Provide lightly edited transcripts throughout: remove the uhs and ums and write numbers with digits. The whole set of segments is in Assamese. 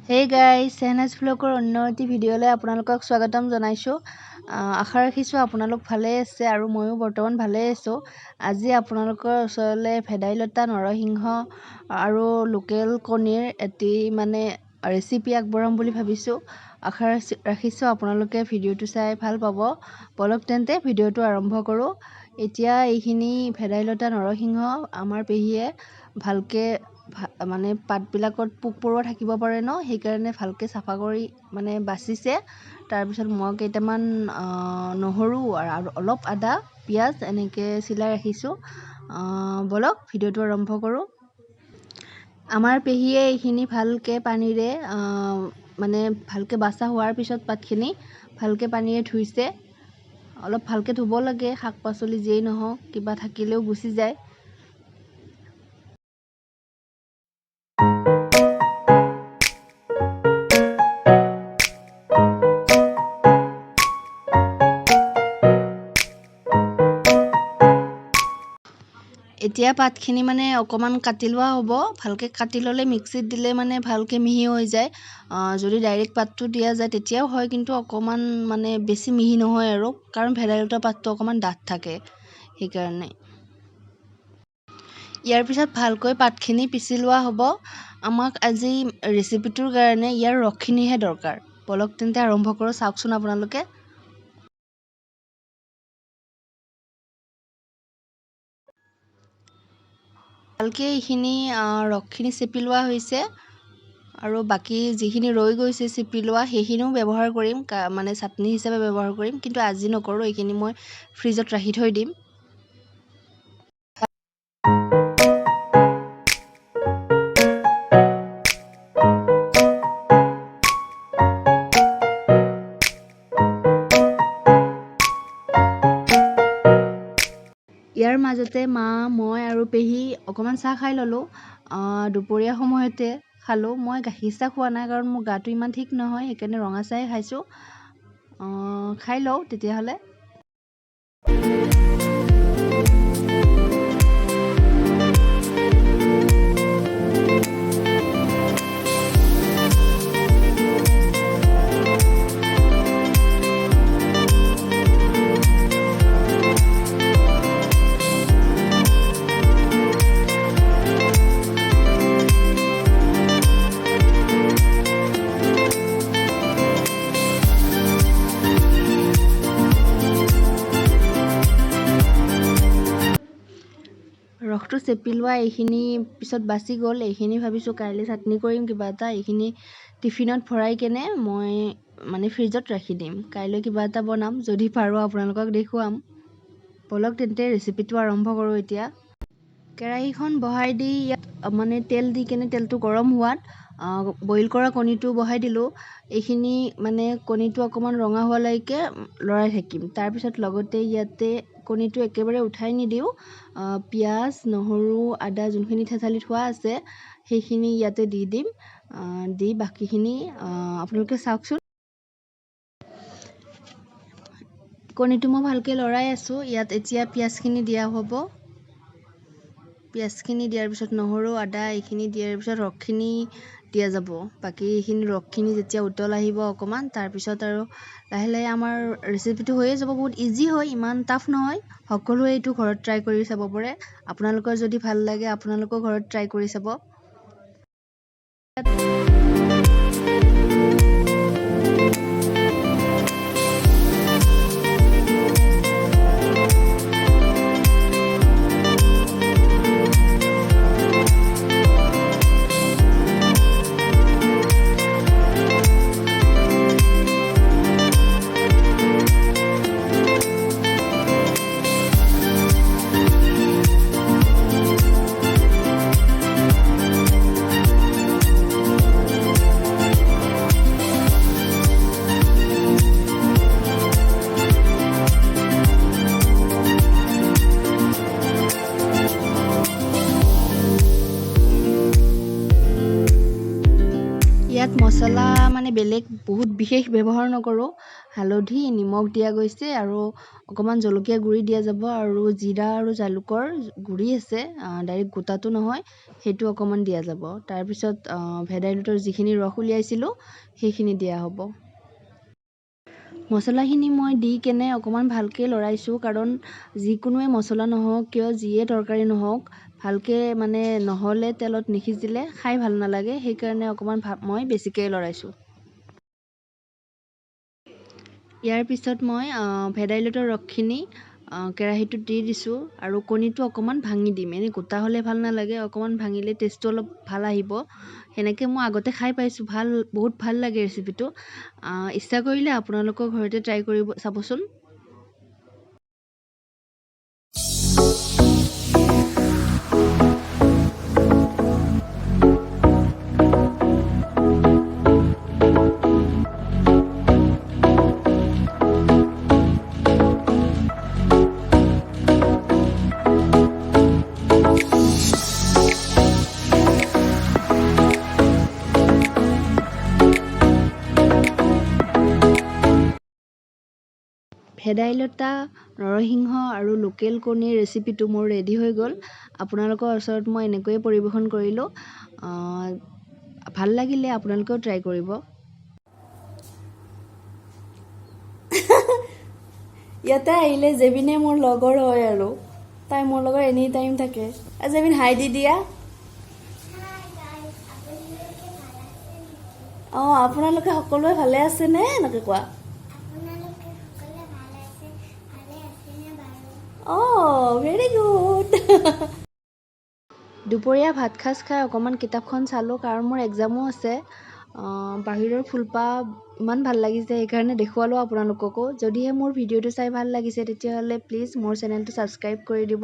হে গাইজ, চেহনাজ ভ্লগৰ অন্য এটি ভিডিঅ'লৈ আপোনালোকক স্বাগতম জনাইছোঁ। আশা ৰাখিছোঁ আপোনালোক ভালেই আছে আৰু ময়ো বৰ্তমান ভালেই আছোঁ। আজি আপোনালোকৰ ওচৰলৈ ভেদাইলতা, নৰসিংহ আৰু লোকেল কণীৰ এটি মানে ৰেচিপি আগবঢ়াম বুলি ভাবিছোঁ। আশা ৰাখিছোঁ আপোনালোকে ভিডিঅ'টো চাই ভাল পাব। বলক তেন্তে ভিডিঅ'টো আৰম্ভ কৰোঁ। এতিয়া এইখিনি ভেদাইলতা, নৰসিংহ আমাৰ পেহীয়ে ভালকৈ মানে পাতবিলাকত পোক পৰুৱা থাকিব পাৰে ন, সেইকাৰণে ভালকৈ চাফা কৰি মানে বাচিছে। তাৰপিছত মই কেইটামান নহৰু আৰু অলপ আদা, পিঁয়াজ এনেকৈ চিলাই ৰাখিছোঁ। বলক ভিডিঅ'টো আৰম্ভ কৰোঁ। আমাৰ পেহীয়ে এইখিনি ভালকৈ পানীৰে মানে ভালকৈ বাচা হোৱাৰ পিছত পাতখিনি ভালকৈ পানীৰে ধুইছে। অলপ ভালকৈ ধুব লাগে, শাক পাচলি যিয়েই নহওক কিবা থাকিলেও গুচি যায়। এতিয়া পাতখিনি মানে অকণমান কাটি লোৱা হ'ব। ভালকৈ কাটি ল'লে মিক্সিত দিলে মানে ভালকৈ মিহি হৈ যায়। যদি ডাইৰেক্ট পাতটো দিয়া যায় তেতিয়াও হয়, কিন্তু অকণমান মানে বেছি মিহি নহয় আৰু, কাৰণ ভেদাইলতা পাতটো অকণমান ডাঠ থাকে সেইকাৰণে। ইয়াৰ পিছত ভালকৈ পাতখিনি পিচি লোৱা হ'ব। আমাক আজি ৰেচিপিটোৰ কাৰণে ইয়াৰ ৰসখিনিহে দৰকাৰ। বলক তেন্তে আৰম্ভ কৰোঁ। চাওকচোন আপোনালোকে। ভালকৈ এইখিনি ৰসখিনি চেপি লোৱা হৈছে আৰু বাকী যিখিনি ৰৈ গৈছে চেপি লোৱা সেইখিনিও ব্যৱহাৰ কৰিম, মানে চাটনি হিচাপে ব্যৱহাৰ কৰিম, কিন্তু আজি নকৰোঁ। এইখিনি মই ফ্ৰিজত ৰাখি থৈ দিম। ইয়াৰ মাজতে মা, মই আৰু পেহী অকণমান চাহ খাই ল'লোঁ। দুপৰীয়া সময়তে খালোঁ। মই গাখীৰ চাহ খোৱা নাই, কাৰণ মোৰ গাটো ইমান ঠিক নহয়, সেইকাৰণে ৰঙা চাহে খাইছোঁ। খাই লওঁ তেতিয়াহ'লে। ৰসটো চেপি লোৱা এইখিনি পিছত বাচি গ'ল। এইখিনি ভাবিছোঁ কাইলৈ চাটনি কৰিম কিবা এটা। এইখিনি টিফিনত ভৰাই কেনে মই মানে ফ্ৰিজত ৰাখি দিম। কাইলৈ কিবা এটা বনাম, যদি পাৰোঁ আপোনালোকক দেখুৱাম। বলক তেন্তে ৰেচিপিটো আৰম্ভ কৰোঁ। এতিয়া কেৰাহীখন বহাই দি ইয়াত মানে তেল দি কেনে তেলটো গৰম হোৱাত বইল কৰা কণীটো বহাই দিলোঁ। এইখিনি মানে কণীটো অকণমান ৰঙা হোৱালৈকে লৰাই থাকিম। তাৰপিছত লগতে ইয়াতে কণীটো একেবাৰে উঠাই নিদিওঁ, পিঁয়াজ, নহৰু, আদা যোনখিনি থেতালি থোৱা আছে সেইখিনি ইয়াতে দি দিম। দি বাকীখিনি আপোনালোকে চাওকচোন। কণীটো মই ভালকৈ লৰাই আছোঁ। ইয়াত এতিয়া পিঁয়াজখিনি দিয়া হ'ব। পিঁয়াজখিনি দিয়াৰ পিছত নহৰু, আদা এইখিনি দিয়াৰ পিছত ৰসখিনি দিয়া যাব। বাকী এইখিনি ৰসখিনি যেতিয়া উতল আহিব অকণমান, তাৰপিছত আৰু লাহে লাহে আমাৰ ৰেচিপিটো হৈয়ে যাব। বহুত ইজি হয়, ইমান টাফ নহয়। সকলোৱে এইটো ঘৰত ট্ৰাই কৰি চাব পাৰে। আপোনালোকৰ যদি ভাল লাগে আপোনালোকেও ঘৰত ট্ৰাই কৰি চাব। ইয়াত মছলা মানে বেলেগ বহুত বিশেষ ব্যৱহাৰ নকৰোঁ। হালধি, নিমখ দিয়া গৈছে আৰু অকণমান জলকীয়া গুড়ি দিয়া যাব আৰু জিৰা আৰু জালুকৰ গুড়ি আছে, ডাইৰেক্ট গোটাটো নহয়, সেইটো অকণমান দিয়া যাব। তাৰপিছত ভেদাইলতাৰ যিখিনি ৰস উলিয়াইছিলোঁ সেইখিনি দিয়া হ'ব। মছলাখিনি মই দি কেনে অকণমান ভালকৈ লৰাইছোঁ, কাৰণ যিকোনোৱে মছলা নহওক কিয়, যিয়ে তৰকাৰী নহওক, ভালকৈ মানে নহ'লে তেলত নিসিজিলে খাই ভাল নালাগে, সেইকাৰণে অকণমান মই বেছিকৈ লৰাইছোঁ। ইয়াৰ পিছত মই ভেদাইলতাৰ ৰসখিনি কেৰাহীটোত দি দিছোঁ আৰু কণীটো অকণমান ভাঙি দিম। এনেই গোটা হ'লে ভাল নালাগে, অকণমান ভাঙিলে টেষ্টটো অলপ ভাল আহিব। সেনেকৈ মই আগতে খাই পাইছোঁ, বহুত ভাল লাগে ৰেচিপিটো। ইচ্ছা কৰিলে আপোনালোকৰ ঘৰতে ট্ৰাই কৰিব চাবচোন। ভেদাইলতা, নৰসিংহ আৰু লোকেল কণীৰ ৰেচিপিটো মোৰ ৰেডি হৈ গ'ল। আপোনালোকৰ ওচৰত মই এনেকৈয়ে পৰিৱেশন কৰিলোঁ। ভাল লাগিলে আপোনালোকেও ট্ৰাই কৰিব। ইয়াতে আহিলে জেবিনে মোৰ লগৰ হয় আৰু তাই মোৰ লগত এনি টাইম থাকে। জেবিন, হাই দি দিয়া। অঁ, আপোনালোকে সকলোৱে ভালে আছেনে? এনেকৈ কোৱা। অঁ, ভেৰি গুড। দুপৰীয়া ভাত সাজ খাই অকণমান কিতাপখন চালোঁ, কাৰণ মোৰ এক্সামো আছে। বাহিৰৰ ফুলপাহ ইমান ভাল লাগিছে, সেইকাৰণে দেখুৱালোঁ আপোনালোককো। যদিহে মোৰ ভিডিঅ'টো চাই ভাল লাগিছে তেতিয়াহ'লে প্লিজ মোৰ চেনেলটো ছাবস্ক্ৰাইব কৰি দিব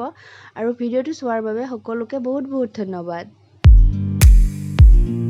আৰু ভিডিঅ'টো চোৱাৰ বাবে সকলোকে বহুত বহুত ধন্যবাদ।